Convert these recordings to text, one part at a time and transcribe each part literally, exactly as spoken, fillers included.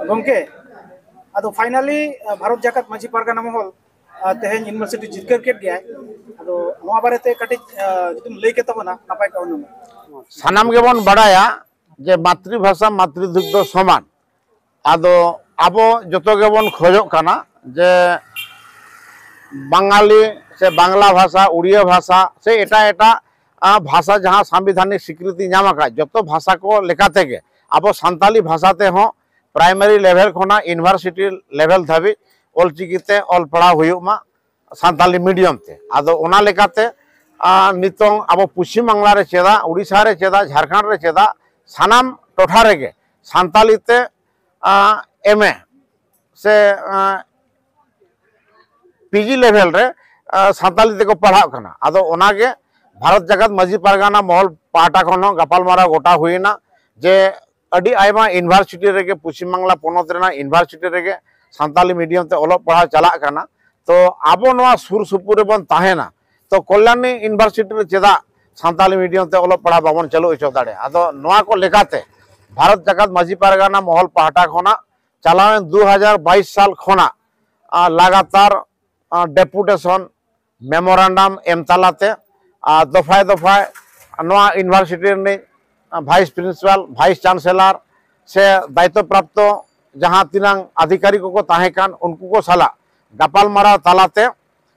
ᱜᱚᱢᱠᱮ, ᱟᱫᱚ finally ᱵᱷᱟᱨᱚᱛ ᱡᱟᱠᱟᱛ ᱢᱟᱹᱡᱷᱤ ᱯᱟᱨᱜᱟᱱᱟ ᱢᱚᱦᱚᱞ ᱛᱮᱦᱮᱧ ᱤᱭᱩᱱᱤᱵᱷᱟᱨᱥᱤᱴᱤ ᱡᱤᱛᱠᱟᱹᱨ ᱠᱮᱫ ᱜᱮᱭᱟᱭ᱾ ᱟᱫᱚ ᱱᱚᱣᱟ ᱵᱟᱨᱮᱛᱮ ᱠᱟᱹᱴᱤᱡ ᱡᱩᱫᱤᱢ ᱞᱟᱹᱭ ᱠᱮ ᱛᱟᱵᱚᱱᱟ, ᱱᱟᱯᱟᱭ ᱠᱚᱜᱼᱟ ᱦᱩᱱᱟᱹᱝ᱾ ᱥᱟᱱᱟᱢ ᱜᱮᱵᱚᱱ ᱵᱟᱲᱟᱭᱟ ᱡᱮ ᱢᱟᱛᱨᱤᱵᱷᱟᱥᱟ ᱢᱟᱛᱨᱤᱫᱩᱜᱽᱫᱷᱚ ᱥᱚᱢᱟᱱ᱾ ᱟᱫᱚ ᱟᱵᱚ ᱡᱚᱛᱚ ᱜᱮᱵᱚᱱ ᱠᱷᱚᱡᱚᱜ ᱠᱟᱱᱟ ᱡᱮ ᱵᱟᱝᱟᱞᱤ ᱥᱮ ᱵᱟᱝᱞᱟ ᱵᱷᱟᱥᱟ, ᱩᱲᱤᱭᱟ ᱵᱷᱟᱥᱟ ᱥᱮ ᱮᱴᱟᱜ ᱮᱴᱟᱜ ᱵᱷᱟᱥᱟ ᱡᱟᱦᱟᱸ ᱥᱟᱝᱵᱤᱫᱷᱟᱱᱤᱠ ᱥᱤᱠᱨᱤᱛᱤ ᱧᱟᱢ ᱟᱠᱟᱫ, ᱡᱚᱛᱚ ᱵᱷᱟᱥᱟ ᱠᱚ ᱞᱮᱠᱟ ᱛᱮᱜᱮ ᱟᱵᱚ ᱥᱟᱱᱛᱟᱞᱤ ᱵᱷᱟᱥᱟ ᱛᱮᱦᱚᱸ ᱯᱨᱟᱭᱢᱟᱨᱤ ᱞᱮᱵᱷᱮᱞ ᱠᱷᱚᱱᱟᱜ ᱤᱭᱩᱱᱤᱵᱷᱟᱨᱥᱤᱴᱤ ᱞᱮᱵᱷᱮᱞ ᱫᱷᱟᱹᱵᱤᱡ ᱚᱞᱪᱤᱠᱤ ᱛᱮ ᱚᱞ ᱯᱟᱲᱦᱟᱣ ᱦᱩᱭᱩᱜ ᱢᱟ ᱥᱟᱱᱛᱟᱞᱤ ᱢᱤᱰᱤᱭᱟᱢ ᱛᱮ᱾ ᱟᱫᱚ ᱚᱱᱟ ᱞᱮᱠᱟᱛᱮ ᱱᱤᱛᱚᱝ ᱟᱵᱚ ᱯᱚᱪᱷᱤᱢ ᱵᱟᱝᱞᱟ ᱨᱮ ᱪᱮᱫᱟᱜ, ᱩᱲᱤᱥᱥᱟ ᱨᱮ ᱪᱮᱫᱟᱜ, ᱡᱷᱟᱲᱠᱷᱚᱸᱰ ᱨᱮ ᱪᱮᱫᱟᱜ, ᱥᱟᱱᱟᱢ ᱴᱚᱴᱷᱟ ᱨᱮᱜᱮ ᱥᱟᱱᱛᱟᱞᱤ ᱛᱮ ᱮᱢ ᱮ ᱥᱮ ᱯᱤ ᱡᱤ ᱞᱮᱵᱷᱮᱞ ᱨᱮ ᱥᱟᱱᱛᱟᱞᱤ ᱛᱮᱠᱚ ᱯᱟᱲᱦᱟᱜ ᱠᱟᱱᱟ᱾ ᱟᱫᱚ ᱚᱱᱟᱜᱮ ᱵᱷᱟᱨᱚᱛ ᱡᱟᱠᱟᱛ ᱢᱟᱹᱡᱷᱤ ᱯᱟᱨᱜᱟᱱᱟ ᱢᱚᱦᱚᱞ ᱯᱟᱦᱴᱟ ᱠᱷᱚᱱ ᱦᱚᱸ ᱜᱟᱯᱟᱞᱢᱟᱨᱟᱣ ᱜᱚᱴᱟ ᱦᱩᱭᱮᱱᱟ ᱡᱮ ᱟᱹᱰᱤ ᱟᱭᱢᱟ ᱤᱭᱩᱱᱤᱵᱷᱟᱨᱥᱤᱴᱤ ᱨᱮᱜᱮ ᱯᱚᱪᱷᱤᱢ ᱵᱟᱝᱞᱟ ᱯᱚᱱᱚᱛ ᱨᱮᱱᱟᱜ ᱤᱭᱩᱱᱤᱵᱷᱟᱨᱥᱤᱴᱤ ᱨᱮᱜᱮ ᱥᱟᱱᱛᱟᱞᱤ ᱢᱤᱰᱤᱭᱟᱢ ᱛᱮ ᱚᱞᱚᱜ ᱯᱟᱲᱦᱟᱣ ᱪᱟᱞᱟᱜ ᱠᱟᱱᱟ᱾ ᱛᱚ ᱟᱵᱚ ᱱᱚᱣᱟ ᱥᱩᱨ ᱥᱩᱯᱩᱨ ᱨᱮᱵᱚᱱ ᱛᱟᱦᱮᱱᱟ, ᱛᱚ ᱠᱚᱞᱭᱟᱱᱤ ᱤᱭᱩᱱᱤᱵᱷᱟᱨᱥᱤᱴᱤ ᱨᱮ ᱪᱮᱫᱟᱜ ᱥᱟᱱᱛᱟᱞᱤ ᱢᱤᱰᱤᱭᱟᱢ ᱛᱮ ᱚᱞᱚᱜ ᱯᱟᱲᱦᱟᱣ ᱵᱟᱵᱚᱱ ᱪᱟᱹᱞᱩ ᱦᱚᱪᱚ ᱫᱟᱲᱮᱭᱟᱜᱼᱟ? ᱟᱫᱚ ᱱᱚᱣᱟ ᱠᱚ ᱞᱮᱠᱟᱛᱮ ᱵᱷᱟᱨᱚᱛ ᱡᱟᱠᱟᱛ ᱢᱟᱹᱡᱷᱤ ᱯᱟᱨᱜᱟᱱᱟ ᱢᱚᱦᱚᱞ ᱯᱟᱦᱴᱟ ᱠᱷᱚᱱᱟᱜ ᱪᱟᱞᱟᱣᱮᱱ ᱫᱩ ᱦᱟᱡᱟᱨ ᱵᱟᱭᱤᱥ ᱥᱟᱞ ᱠᱷᱚᱱᱟᱜ ᱞᱟᱜᱟᱛᱟᱨ ᱰᱮᱯᱩᱴᱮᱥᱚᱱ, ᱢᱮᱢᱳᱨᱟᱱᱰᱟᱢ ᱮᱢ ᱛᱟᱞᱟᱛᱮ ᱟᱨ ᱫᱚᱯᱷᱟᱭ ᱫᱚᱯᱷᱟᱭ ᱱᱚᱣᱟ ᱤᱭᱩᱱᱤᱵᱷᱟᱨᱥᱤᱴᱤ ᱨᱤᱱᱤᱡ ᱵᱷᱟᱭᱤᱥ ᱯᱨᱤᱱᱥᱤᱯᱟᱞ, ᱵᱷᱟᱭᱤᱥ ᱪᱟᱱᱥᱮᱞᱟᱨ ᱥᱮ ᱫᱟᱭᱤᱛᱛᱚ ᱯᱨᱟᱯᱛᱚ ᱡᱟᱦᱟᱸ ᱛᱤᱱᱟᱹᱝ ᱟᱫᱷᱤᱠᱟᱨᱤ ᱠᱚᱠᱚ ᱛᱟᱦᱮᱸ ᱠᱟᱱ ᱩᱱᱠᱩ ᱠᱚ ᱥᱟᱞᱟᱜ ᱜᱟᱯᱟᱞᱢᱟᱨᱟᱣ ᱛᱟᱞᱟᱛᱮ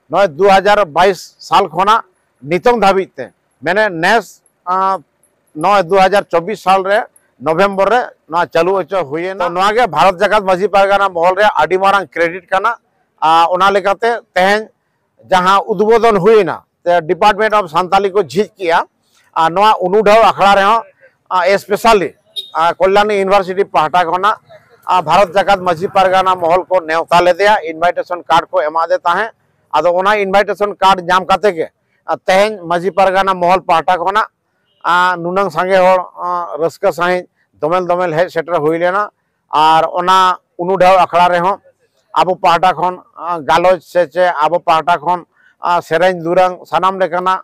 ᱱᱚᱜᱼᱚᱭ ᱫᱩ ᱦᱟᱡᱟᱨ ᱵᱟᱭᱤᱥ ᱥᱟᱞ ᱠᱷᱚᱱᱟᱜ ᱱᱤᱛᱚᱝ ᱫᱷᱟᱹᱵᱤᱡ ᱛᱮ, ᱢᱟᱱᱮ ᱱᱮᱥ ᱱᱚᱜᱼᱚᱭ ᱫᱩ ᱦᱟᱡᱟᱨ ᱪᱚᱵᱵᱤᱥ ᱥᱟᱞ ᱨᱮ ᱱᱚᱵᱷᱮᱢᱵᱚᱨ ᱨᱮ ᱱᱚᱣᱟ ᱪᱟᱹᱞᱩ ᱦᱚᱪᱚ ᱦᱩᱭᱮᱱᱟ᱾ ᱱᱚᱣᱟ ᱜᱮ ᱵᱷᱟᱨᱚᱛ ᱡᱟᱠᱟᱛ ᱢᱟᱹᱡᱷᱤ ᱯᱟᱨᱜᱟᱱᱟ ᱢᱚᱦᱚᱞ ᱨᱮ ᱟᱹᱰᱤ ᱢᱟᱨᱟᱝ ᱠᱨᱮᱰᱤᱴ ᱠᱟᱱᱟ᱾ ᱟᱨ ᱚᱱᱟ ᱞᱮᱠᱟᱛᱮ ᱛᱮᱦᱮᱧ ᱡᱟᱦᱟᱸ ᱩᱫᱵᱳᱫᱚᱱ ᱦᱩᱭᱮᱱᱟ, ᱰᱤᱯᱟᱨᱴᱢᱮᱱᱴ ᱚᱯᱷ ᱥᱟᱱᱛᱟᱞᱤ ᱠᱚ ᱡᱷᱤᱡ ᱠᱮᱜᱼᱟ᱾ ᱟᱨ ᱱᱚᱣᱟ ᱩᱱᱩᱰᱷᱟᱹᱣ ᱟᱠᱷᱲᱟ ᱨᱮᱦᱚᱸ ᱮᱥᱯᱮᱥᱟᱞᱤ ᱠᱚᱞᱭᱟᱱᱤ ᱤᱭᱩᱱᱤᱵᱷᱟᱨᱥᱤᱴᱤ ᱯᱟᱦᱴᱟ ᱠᱷᱚᱱᱟᱜ ᱵᱷᱟᱨᱚᱛ ᱡᱟᱠᱟᱛ ᱢᱟᱹᱡᱷᱤ ᱯᱟᱨᱜᱟᱱᱟ ᱢᱚᱦᱚᱞ ᱠᱚ ᱱᱮᱣᱛᱟ ᱞᱮᱫᱮᱭᱟ, ᱤᱱᱵᱷᱟᱭᱴᱮᱥᱚᱱ ᱠᱟᱨᱰ ᱠᱚ ᱮᱢᱟᱫᱮ ᱛᱟᱦᱮᱸᱫ᱾ ᱟᱫᱚ ᱚᱱᱟ ᱤᱱᱵᱷᱟᱭᱴᱮᱥᱚᱱ ᱠᱟᱨᱰ ᱧᱟᱢ ᱠᱟᱛᱮ ᱜᱮ ᱛᱮᱦᱮᱧ ᱢᱟᱹᱡᱷᱤ ᱯᱟᱨᱜᱟᱱᱟ ᱢᱚᱦᱚᱞ ᱯᱟᱦᱴᱟ ᱠᱷᱚᱱᱟᱜ ᱱᱩᱱᱟᱹᱝ ᱥᱟᱸᱜᱮ ᱦᱚᱲ ᱨᱟᱹᱥᱠᱟᱹ ᱥᱟᱺᱦᱤᱡ ᱫᱚᱢᱮᱞ ᱫᱚᱢᱮᱞ ᱦᱮᱡ ᱥᱮᱴᱮᱨ ᱦᱩᱭ ᱞᱮᱱᱟ᱾ ᱟᱨ ᱚᱱᱟ ᱩᱱᱩᱰᱷᱟᱹᱣ ᱟᱠᱷᱲᱟ ᱨᱮᱦᱚᱸ ᱟᱵᱚ ᱯᱟᱦᱴᱟ ᱠᱷᱚᱱ ᱜᱟᱞᱚᱪ ᱥᱮ ᱪᱮ ᱟᱵᱚ ᱯᱟᱦᱴᱟ ᱠᱷᱚᱱ ᱥᱮᱨᱮᱧ ᱫᱩᱨᱟᱹᱝ ᱥᱟᱱᱟᱢ ᱞᱮᱠᱟᱱᱟᱜ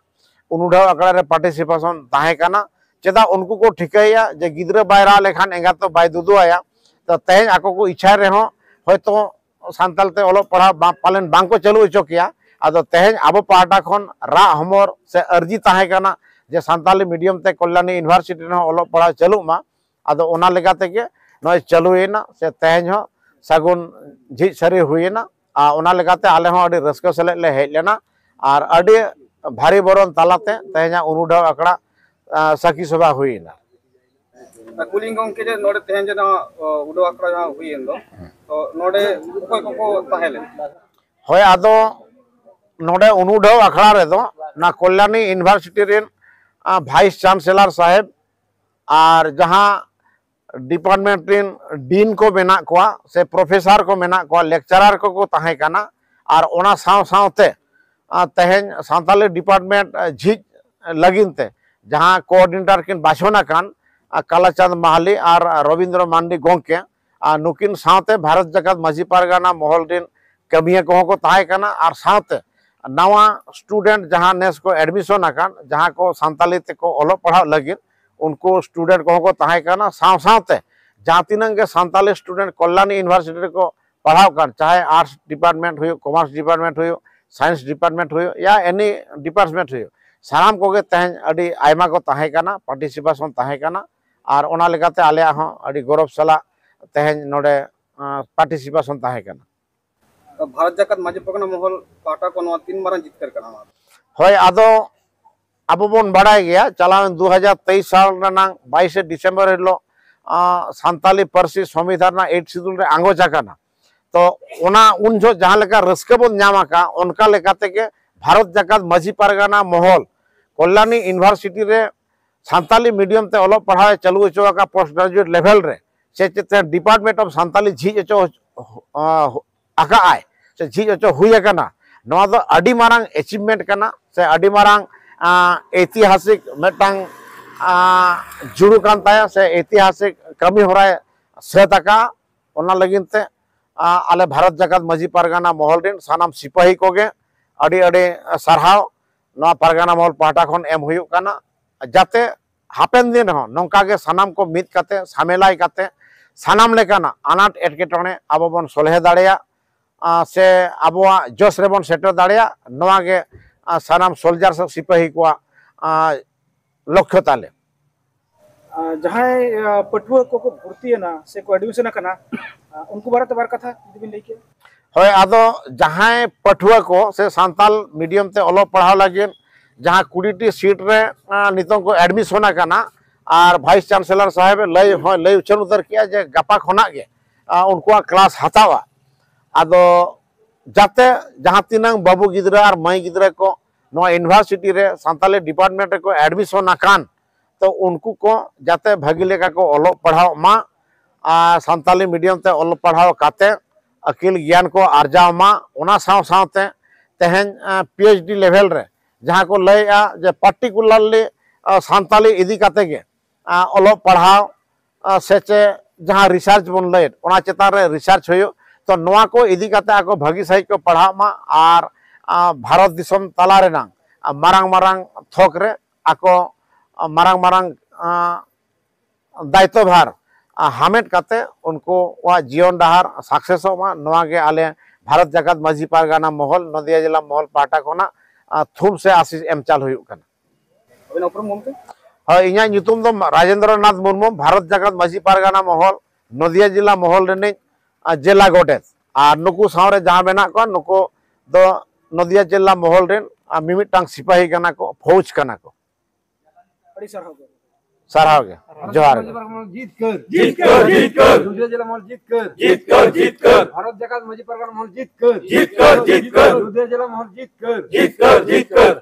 ᱩᱱᱩᱰᱷᱟᱹᱣ ᱟᱠᱷᱲᱟ ᱨᱮ ᱯᱟᱨᱴᱤᱥᱤᱯᱮᱥᱚᱱ ᱛᱟᱦᱮᱸ ᱠᱟᱱᱟ᱾ ᱪᱮᱫᱟᱜ ᱩᱱᱠᱩ ᱠᱚ ᱴᱷᱤᱠᱟᱹᱭᱟ ᱡᱮ ᱜᱤᱫᱽᱨᱟᱹ ᱵᱟᱭ ᱨᱟᱜ ᱞᱮᱠᱷᱟᱱ ᱮᱸᱜᱟᱛ ᱫᱚ ᱵᱟᱭ ᱫᱩᱫᱩ ᱟᱭᱟ᱾ ᱛᱚ ᱛᱮᱦᱮᱧ ᱟᱠᱚ ᱠᱚ ᱤᱪᱪᱷᱟᱭ ᱨᱮᱦᱚᱸ ᱦᱚᱭᱛᱳ ᱥᱟᱱᱛᱟᱲ ᱛᱮ ᱚᱞᱚᱜ ᱯᱟᱲᱦᱟᱣ ᱵᱟ-, ᱯᱟᱞᱮᱱ ᱵᱟᱝ ᱠᱚ ᱪᱟᱹᱞᱩ ᱦᱚᱪᱚ ᱠᱮᱭᱟ᱾ ᱟᱫᱚ ᱛᱮᱦᱮᱧ ᱟᱵᱚ ᱯᱟᱦᱴᱟ ᱠᱷᱚᱱ ᱨᱟᱜ ᱦᱚᱢᱚᱨ ᱥᱮ ᱟᱹᱨᱡᱤ ᱛᱟᱦᱮᱸ ᱠᱟᱱᱟ ᱡᱮ ᱥᱟᱱᱛᱟᱞᱤ medium ᱛᱮ ᱠᱚᱞᱭᱟᱱᱤ university ᱨᱮᱦᱚᱸ ᱚᱞᱚᱜ ᱯᱟᱲᱦᱟᱣ ᱪᱟᱹᱞᱩᱜ ᱢᱟ᱾ ᱟᱫᱚ ᱚᱱᱟ ᱞᱮᱠᱟ ᱛᱮᱜᱮ ᱱᱚᱜᱼᱚᱭ ᱪᱟᱹᱞᱩᱭᱮᱱᱟ, ᱥᱮ ᱛᱮᱦᱮᱧ ᱦᱚᱸ ᱥᱟᱹᱜᱩᱱ ᱡᱷᱤᱡ ᱥᱟᱹᱨᱤ ᱦᱩᱭᱮᱱᱟ᱾ ᱟᱨ ᱚᱱᱟ ᱞᱮᱠᱟᱛᱮ ᱟᱞᱮ ᱦᱚᱸ ᱟᱹᱰᱤ ᱨᱟᱹᱥᱠᱟᱹ ᱥᱮᱞᱮᱫ ᱞᱮ ᱦᱮᱡ ᱞᱮᱱᱟ ᱟᱨ ᱟᱹᱰᱤ ᱵᱷᱟᱨᱤ ᱵᱚᱨᱚᱱ ᱛᱟᱞᱟᱛᱮ ᱛᱮᱦᱮᱧᱟᱜ ᱩᱱᱩᱰᱷᱟᱹᱣ ᱟᱠᱷᱲᱟ, ᱟ, ᱥᱟᱹᱠᱷᱤ ᱥᱚᱵᱷᱟ ᱦᱩᱭᱮᱱᱟ᱾ ᱟᱨ ᱠᱩᱞᱤᱧ ᱜᱚᱢᱠᱮ ᱡᱮ ᱱᱚᱰᱮ ᱛᱮᱦᱮᱧ ᱡᱮ ᱱᱚᱣᱟ, ᱚ, ᱩᱰᱷᱟᱹᱣ ᱟᱠᱷᱲᱟ ᱡᱟᱦᱟᱸ ᱦᱩᱭᱮᱱ ᱫᱚ, ᱛᱚ ᱱᱚᱰᱮ ᱚᱠᱚᱭ ᱠᱚᱠᱚ ᱛᱟᱦᱮᱸ ᱞᱮᱱᱟ? ᱦᱳᱭ, ᱟᱫᱚ ᱱᱚᱰᱮ ᱩᱱᱩᱰᱷᱟᱹᱣ ᱟᱠᱷᱲᱟ ᱨᱮᱫᱚ ᱚᱱᱟ ᱠᱚᱞᱭᱟᱱᱤ university ᱨᱮᱱ, ᱟ, vice chancellor ᱥᱟᱦᱮᱵᱽ ᱟᱨ ᱡᱟᱦᱟᱸ department ᱨᱮᱱ dean ᱠᱚ ᱢᱮᱱᱟᱜ ᱠᱚᱣᱟ ᱥᱮ professor ᱠᱚ ᱢᱮᱱᱟᱜ ᱠᱚᱣᱟ, lecturer ᱠᱚᱠᱚ ᱛᱟᱦᱮᱸ ᱠᱟᱱᱟ᱾ ᱟᱨ ᱚᱱᱟ ᱥᱟᱶ ᱥᱟᱶᱛᱮ, ᱟ, ᱛᱮᱦᱮᱧ ᱥᱟᱱᱛᱟᱞᱤ department, ᱟ, ᱡᱷᱤᱡ ᱞᱟᱹᱜᱤᱫ ᱛᱮ ᱡᱟᱦᱟᱸ coordinator ᱠᱤᱱ ᱵᱟᱪᱷᱚᱱ ᱟᱠᱟᱱ, ᱟ, ᱠᱟᱞᱟᱪᱟᱸᱫᱽ ᱢᱟᱦᱟᱞᱤ ᱟᱨ ᱨᱚᱵᱤᱱᱫᱨᱚ ᱢᱟᱱᱰᱤ ᱜᱚᱢᱠᱮ, ᱟᱨ ᱱᱩᱠᱤᱱ ᱥᱟᱶᱛᱮ ᱵᱷᱟᱨᱚᱛ ᱡᱟᱠᱟᱛ ᱢᱟᱹᱡᱷᱤ ᱯᱟᱨᱜᱟᱱᱟ ᱢᱚᱦᱚᱞ ᱨᱮᱱ ᱠᱟᱹᱢᱤᱭᱟᱹ ᱠᱚᱦᱚᱸ ᱠᱚ ᱛᱟᱦᱮᱸ ᱠᱟᱱᱟ᱾ ᱟᱨ ᱥᱟᱶᱛᱮ ᱱᱟᱣᱟ student ᱡᱟᱦᱟᱸ ᱱᱮᱥ ᱠᱚ admission ᱟᱠᱟᱱ, ᱡᱟᱦᱟᱸ ᱠᱚ ᱥᱟᱱᱛᱟᱞᱤ ᱛᱮᱠᱚ ᱚᱞᱚᱜ ᱯᱟᱲᱦᱟᱜ ᱞᱟᱹᱜᱤᱫ, ᱩᱱᱠᱩ student ᱠᱚᱦᱚᱸ ᱠᱚ ᱛᱟᱦᱮᱸ ᱠᱟᱱᱟ᱾ ᱥᱟᱶ ᱥᱟᱶᱛᱮ ᱡᱟᱦᱟᱸ ᱛᱤᱱᱟᱹᱜ ᱜᱮ ᱥᱟᱱᱛᱟᱞᱤ student ᱠᱚᱞᱭᱟᱱᱤ university ᱨᱮᱠᱚ ᱯᱟᱲᱦᱟᱣ ᱠᱟᱱ, ᱪᱟᱦᱮ arts department ᱦᱩᱭᱩᱜ, commerce department ᱦᱩᱭᱩᱜ, science department ᱦᱩᱭᱩᱜ, ᱭᱟ any department ᱦᱩᱭᱩᱜ, ᱥᱟᱱᱟᱢ ᱠᱚᱜᱮ ᱛᱮᱦᱮᱧ ᱟᱹᱰᱤ ᱟᱭᱢᱟ ᱠᱚ ᱛᱟᱦᱮᱸ ᱠᱟᱱᱟ, participation ᱛᱟᱦᱮᱸ ᱠᱟᱱᱟ᱾ ᱟᱨ ᱚᱱᱟ ᱞᱮᱠᱟᱛᱮ ᱟᱞᱮᱭᱟᱜ ᱦᱚᱸ ᱟᱹᱰᱤ ᱜᱚᱨᱚᱵᱽ ᱥᱟᱞᱟᱜ ᱛᱮᱦᱮᱧ ᱱᱚᱰᱮ, ᱟᱸ, participation ᱛᱟᱦᱮᱸ ᱠᱟᱱᱟ᱾ ᱵᱷᱟᱨᱚᱛ ᱡᱟᱠᱟᱛ ᱢᱟᱹᱡᱷᱤ ᱯᱟᱨᱜᱟᱱᱟ ᱢᱚᱦᱚᱞ ᱯᱟᱦᱴᱟ ᱠᱚ ᱱᱚᱣᱟ ᱛᱤᱱ ᱢᱟᱨᱟᱝ ᱡᱤᱛᱠᱟᱹᱨ ᱠᱟᱱᱟ ᱱᱚᱣᱟ ᱫᱚ? ᱦᱳᱭ, ᱟᱫᱚ ᱟᱵᱚ ᱵᱚᱱ ᱵᱟᱲᱟᱭ ᱜᱮᱭᱟ, ᱪᱟᱞᱟᱣᱮᱱ ᱫᱩ ᱦᱟᱡᱟᱨ ᱛᱮᱭᱤᱥ ᱥᱟᱞ ᱨᱮᱱᱟᱜ ᱵᱟᱭᱤᱥᱮ ᱰᱤᱥᱮᱢᱵᱚᱨ ᱦᱤᱞᱳᱜ, ᱟᱸ, ᱥᱟᱱᱛᱟᱞᱤ ᱯᱟᱹᱨᱥᱤ ᱥᱚᱝᱵᱤᱫᱷᱟᱱ ᱨᱮᱱᱟᱜ eighth schedule ᱨᱮ ᱟᱸᱜᱚᱪ ᱟᱠᱟᱱᱟ᱾ ᱛᱚ ᱚᱱᱟ ᱩᱱ ᱡᱚᱦᱚᱜ ᱡᱟᱦᱟᱸ ᱞᱮᱠᱟ ᱨᱟᱹᱥᱠᱟᱹ ᱵᱚᱱ ᱧᱟᱢ ᱟᱠᱟᱫ, ᱚᱱᱠᱟ ᱞᱮᱠᱟ ᱛᱮᱜᱮ ᱵᱷᱟᱨᱚᱛ ᱡᱟᱠᱟᱛ ᱢᱟᱹᱡᱷᱤ ᱯᱟᱨᱜᱟᱱᱟ ᱢᱚᱦᱚᱞ ᱠᱚᱞᱭᱟᱱᱤ university ᱨᱮ ᱥᱟᱱᱛᱟᱞᱤ medium ᱛᱮ ᱚᱞᱚᱜ ᱯᱟᱲᱦᱟᱣ ᱮ ᱪᱟᱹᱞᱩ ᱦᱚᱪᱚ ᱟᱠᱟᱫ post graduate level ᱨᱮ, ᱥᱮ ᱪᱮᱫ ᱛᱮ Department of ᱥᱟᱱᱛᱟᱞᱤ ᱡᱷᱤᱡ ᱦᱚᱪᱚ, ᱟᱸ, ᱟᱠᱟᱫ ᱟᱭ ᱥᱮ ᱡᱷᱤᱡ ᱦᱚᱪᱚ ᱦᱩᱭ ᱟᱠᱟᱱᱟ, ᱱᱚᱣᱟ ᱫᱚ ᱟᱹᱰᱤ ᱢᱟᱨᱟᱝ achievement ᱠᱟᱱᱟ ᱥᱮ ᱟᱹᱰᱤ ᱢᱟᱨᱟᱝ, ᱟᱸ, ᱮᱛᱤᱦᱟᱥᱤᱠ ᱢᱤᱫᱴᱟᱝ, ᱟᱸ, ᱡᱩᱲᱩ ᱠᱟᱱ ᱛᱟᱭᱟ ᱥᱮ ᱮᱛᱤᱦᱟᱥᱤᱠ ᱠᱟᱹᱢᱤ ᱦᱚᱨᱟᱭ ᱥᱟᱹᱛ ᱟᱠᱟᱫᱼᱟ᱾ ᱚᱱᱟ ᱞᱟᱹᱜᱤᱫ ᱛᱮ, ᱟᱸ, ᱟᱞᱮ ᱵᱷᱟᱨᱚᱛ ᱡᱟᱠᱟᱛ ᱢᱟᱹᱡᱷᱤ ᱯᱟᱨᱜᱟᱱᱟ ᱢᱚᱦᱚᱞ ᱨᱮᱱ ᱥᱟᱱᱟᱢ ᱥᱤᱯᱟᱹᱦᱤ ᱠᱚᱜᱮ ᱟᱹᱰᱤ ᱟᱹᱰᱤ ᱥᱟᱨᱦᱟᱣ ᱱᱚᱣᱟ ᱯᱟᱨᱜᱟᱱᱟ ᱢᱚᱦᱚᱞ ᱯᱟᱦᱴᱟ ᱠᱷᱚᱱ ᱮᱢ ᱦᱩᱭᱩᱜ ᱠᱟᱱᱟ, ᱡᱟᱛᱮ ᱦᱟᱯᱮᱱ ᱫᱤᱱ ᱨᱮᱦᱚᱸ ᱱᱚᱝᱠᱟ ᱜᱮ ᱥᱟᱱᱟᱢ ᱠᱚ ᱢᱤᱫ ᱠᱟᱛᱮ, ᱥᱟᱢᱮᱞᱟᱭ ᱠᱟᱛᱮ, ᱥᱟᱱᱟᱢ ᱞᱮᱠᱟᱱᱟᱜ ᱟᱱᱟᱴ ᱮᱴᱠᱮᱴᱚᱬᱮ ᱟᱵᱚ ᱵᱚᱱ ᱥᱚᱞᱦᱮ ᱫᱟᱲᱮᱭᱟᱜ, ᱟᱨ ᱥᱮ ᱟᱵᱚᱣᱟᱜ ᱡᱚᱥ ᱨᱮᱵᱚᱱ ᱥᱮᱴᱮᱨ ᱫᱟᱲᱮᱭᱟᱜ, ᱱᱚᱣᱟ ᱜᱮ ᱟᱨ ᱥᱟᱱᱟᱢ ᱥᱳᱞᱡᱟᱨ ᱥᱮ ᱥᱤᱯᱟᱹᱦᱤ ᱠᱚᱣᱟᱜ ᱟᱨ ᱞᱚᱠᱠᱷᱚ ᱛᱟᱞᱮ᱾ ᱟᱨ ᱡᱟᱦᱟᱸᱭ ᱟᱨ ᱯᱟᱹᱴᱷᱩᱣᱟᱹ ᱠᱚᱠᱚ ᱵᱷᱚᱨᱛᱤᱭᱮᱱᱟ ᱥᱮ ᱠᱚ ᱮᱰᱢᱤᱥᱚᱱ ᱟᱠᱟᱱᱟ, ᱟᱨ ᱩᱱᱠᱩ ᱵᱟᱨᱮᱛᱮ ᱵᱟᱨ ᱠᱟᱛᱷᱟ ᱡᱩᱫᱤ ᱵᱤᱱ ᱞᱟᱹᱭ ᱠᱮᱭᱟ᱾ ᱦᱳᱭ, ᱟᱫᱚ ᱡᱟᱦᱟᱸᱭ ᱯᱟᱹᱴᱷᱩᱣᱟᱹ ᱠᱚ ᱥᱮ ᱥᱟᱱᱛᱟᱞ ᱢᱤᱰᱤᱭᱟᱢ ᱛᱮ ᱚᱞᱚᱜ ᱯᱟᱲᱦᱟᱣ ᱞᱟᱹᱜᱤᱫ ᱡᱟᱦᱟᱸ ᱠᱩᱲᱤ ᱴᱤ ᱥᱤᱴ ᱨᱮ ᱟᱨ ᱱᱤᱛᱚᱝ ᱠᱚ ᱮᱰᱢᱤᱥᱚᱱ ᱟᱠᱟᱱᱟ, ᱟᱨ ᱵᱷᱟᱭᱤᱥ ᱪᱟᱱᱥᱮᱞᱚᱨ ᱥᱟᱦᱮᱵᱽ ᱮ ᱞᱟᱹᱭ ᱦᱚᱸᱭ ᱞᱟᱹᱭ ᱩᱪᱷᱟᱹᱱ ᱩᱛᱟᱹᱨ ᱠᱮᱜᱼᱟ ᱡᱮ ᱜᱟᱯᱟ ᱠᱷᱚᱱᱟᱜ ᱜᱮ ᱟᱨ ᱩᱱᱠᱩᱣᱟᱜ ᱠᱞᱟᱥ ᱦᱟᱛᱟᱣᱟ᱾ ᱟᱫᱚ ᱡᱟᱛᱮ ᱡᱟᱦᱟᱸ ᱛᱤᱱᱟᱹᱝ ᱵᱟᱹᱵᱩ ᱜᱤᱫᱽᱨᱟᱹ ᱟᱨ ᱢᱟᱹᱭ ᱜᱤᱫᱽᱨᱟᱹ ᱠᱚ ᱱᱚᱣᱟ ᱤᱭᱩᱱᱤᱵᱷᱟᱨᱥᱤᱴᱤ ᱨᱮ ᱥᱟᱱᱛᱟᱞᱤ ᱰᱤᱯᱟᱨᱴᱢᱮᱱᱴ ᱨᱮᱠᱚ ᱮᱰᱢᱤᱥᱚᱱ ᱟᱠᱟᱱ, ᱛᱚ ᱩᱱᱠᱩ ᱠᱚ ᱡᱟᱛᱮ ᱵᱷᱟᱹᱜᱤ ᱞᱮᱠᱟ ᱠᱚ ᱚᱞᱚᱜ ᱯᱟᱲᱦᱟᱣ ᱢᱟ ᱟᱨ ᱥᱟᱱᱛᱟᱞᱤ ᱢᱤᱰᱤᱭᱟᱢ ᱛᱮ ᱚᱞᱚᱜ ᱯᱟᱲᱦᱟᱣ ᱠᱟᱛᱮ ᱟᱹᱠᱤᱞ ᱜᱮᱭᱟᱱ ᱠᱚ ᱟᱨᱡᱟᱣ ᱢᱟ᱾ ᱚᱱᱟ ᱥᱟᱶ ᱥᱟᱶᱛᱮ ᱛᱮᱦᱮᱧ ᱯᱤ ᱮᱭᱤᱪ ᱰᱤ ᱞᱮᱵᱷᱮᱞ ᱨᱮ ᱡᱟᱦᱟᱸ ᱠᱚ ᱞᱟᱹᱭᱮᱜᱼᱟ ᱡᱮ ᱯᱟᱨᱴᱤᱠᱩᱞᱟᱨᱞᱤ ᱥᱟᱱᱛᱟᱞᱤ ᱤᱫᱤ ᱠᱟᱛᱮ ᱜᱮ ᱟᱨ ᱚᱞᱚᱜ ᱯᱟᱲᱦᱟᱣ ᱟᱨ ᱥᱮ ᱪᱮ ᱡᱟᱦᱟᱸ ᱨᱤᱥᱟᱨᱪ ᱵᱚᱱ ᱞᱟᱹᱭᱮᱫ, ᱚᱱᱟ ᱪᱮᱛᱟᱱ ᱨᱮ ᱨᱤᱥᱟᱨᱪ ᱦᱩᱭᱩᱜ᱾ ᱛᱚ ᱱᱚᱣᱟ ᱠᱚ ᱤᱫᱤ ᱠᱟᱛᱮ ᱟᱠᱚ ᱵᱷᱟᱹᱜᱤ ᱥᱟᱺᱦᱤᱡ ᱠᱚ ᱯᱟᱲᱦᱟᱜ ᱢᱟ ᱟᱨ ᱟᱨ ᱵᱷᱟᱨᱚᱛ ᱫᱤᱥᱚᱢ ᱛᱟᱞᱟ ᱨᱮᱱᱟᱝ ᱟᱨ ᱢᱟᱨᱟᱝ ᱢᱟᱨᱟᱝ ᱛᱷᱚᱠ ᱨᱮ ᱟᱠᱚ ᱟᱨ ᱢᱟᱨᱟᱝ ᱢᱟᱨᱟᱝ ᱟᱨ ᱫᱟᱭᱤᱛᱛᱚ ᱵᱷᱟᱨ ᱟᱨ ᱦᱟᱢᱮᱴ ᱠᱟᱛᱮ ᱩᱱᱠᱩᱣᱟᱜ ᱡᱤᱭᱚᱱ ᱰᱟᱦᱟᱨ ᱥᱟᱠᱥᱮᱥᱚᱜ ᱢᱟ, ᱱᱚᱣᱟ ᱜᱮ ᱟᱞᱮ ᱵᱷᱟᱨᱚᱛ ᱡᱟᱠᱟᱛ ᱢᱟᱹᱡᱷᱤ ᱯᱟᱨᱜᱟᱱᱟ ᱢᱚᱦᱚᱞ, ᱱᱚᱫᱤᱭᱟ ᱡᱮᱞᱟ ᱢᱚᱦᱚᱞ ᱯᱟᱦᱴᱟ ᱠᱷᱚᱱᱟᱜ ᱟᱨ ᱛᱷᱩᱢ ᱥᱮ ᱟᱥᱤᱥ ᱮᱢ ᱪᱟᱞ ᱦᱩᱭᱩᱜ ᱠᱟᱱᱟ᱾ ᱟᱹᱵᱤᱱᱟᱜ ᱩᱯᱨᱩᱢ ᱜᱚᱢᱠᱮ? ᱦᱳᱭ, ᱤᱧᱟᱹᱜ ᱧᱩᱛᱩᱢ ᱫᱚ ᱨᱟᱡᱮᱱᱫᱨᱚ ᱱᱟᱛᱷ ᱢᱩᱨᱢᱩ, ᱵᱷᱟᱨᱚᱛ ᱡᱟᱠᱟᱛ ᱢᱟᱹᱡᱷᱤ ᱯᱟᱨᱜᱟᱱᱟ ᱢᱚᱦᱚᱞ, ᱱᱚᱫᱤᱭᱟ ᱡᱮᱞᱟ ᱢᱚᱦᱚᱞ ᱨᱤᱱᱤᱡ ᱟᱨ ᱡᱮᱞᱟ ᱜᱚᱰᱮᱛ᱾ ᱟᱨ ᱱᱩᱠᱩ ᱥᱟᱶᱨᱮ ᱡᱟᱦᱟᱸ ᱢᱮᱱᱟᱜ ᱠᱚᱣᱟ, ᱱᱩᱠᱩ ᱫᱚ ᱱᱚᱫᱤᱭᱟ ᱡᱮᱞᱟ ᱢᱚᱦᱚᱞ ᱨᱮᱱ ᱟᱨ ᱢᱤᱢᱤᱫᱴᱟᱝ ᱥᱤᱯᱟᱦᱤ ᱠᱟᱱᱟ ᱠᱚ, ᱯᱷᱳᱡᱽ ᱠᱟᱱᱟ ᱠᱚ᱾ ᱟᱹᱰᱤ ᱥᱟᱨᱦᱟᱣ ᱜᱮ᱾ ᱥᱟᱨᱦᱟᱣ ᱜᱮ, ᱡᱚᱦᱟᱨ ᱜᱮ᱾ ᱡᱤᱛᱠᱟᱹᱨ, ᱡᱤᱛᱠᱟᱹᱨ, ᱡᱤᱛᱠᱟᱨ᱾ ᱱᱚᱫᱤᱭᱟ ᱡᱮᱞᱟ ᱢᱚᱦᱚᱞ ᱡᱤᱛᱠᱟᱹᱨ, ᱡᱤᱛᱠᱟᱹᱨ, ᱡᱤᱛᱠᱟᱹᱨ᱾ ᱵᱷᱟᱨᱚᱛ ᱡᱟᱠᱟᱛ ᱢᱟᱹᱡᱷᱤ ᱯᱟᱨᱜᱟᱱᱟ ᱢᱚᱦᱚᱞ ᱡᱤᱛᱠᱟᱹᱨ, ᱡᱤᱛᱠᱟᱹᱨ, ᱡᱤᱛᱠᱟᱹᱨ᱾ ᱱᱚᱫᱤᱭᱟ ᱡᱮᱞᱟ ᱢᱚᱦᱚᱞ ᱡᱤᱛᱠᱟᱹᱨ, ᱡᱤᱛᱠᱟᱹᱨ, ᱡᱤᱛᱠᱟᱹᱨ᱾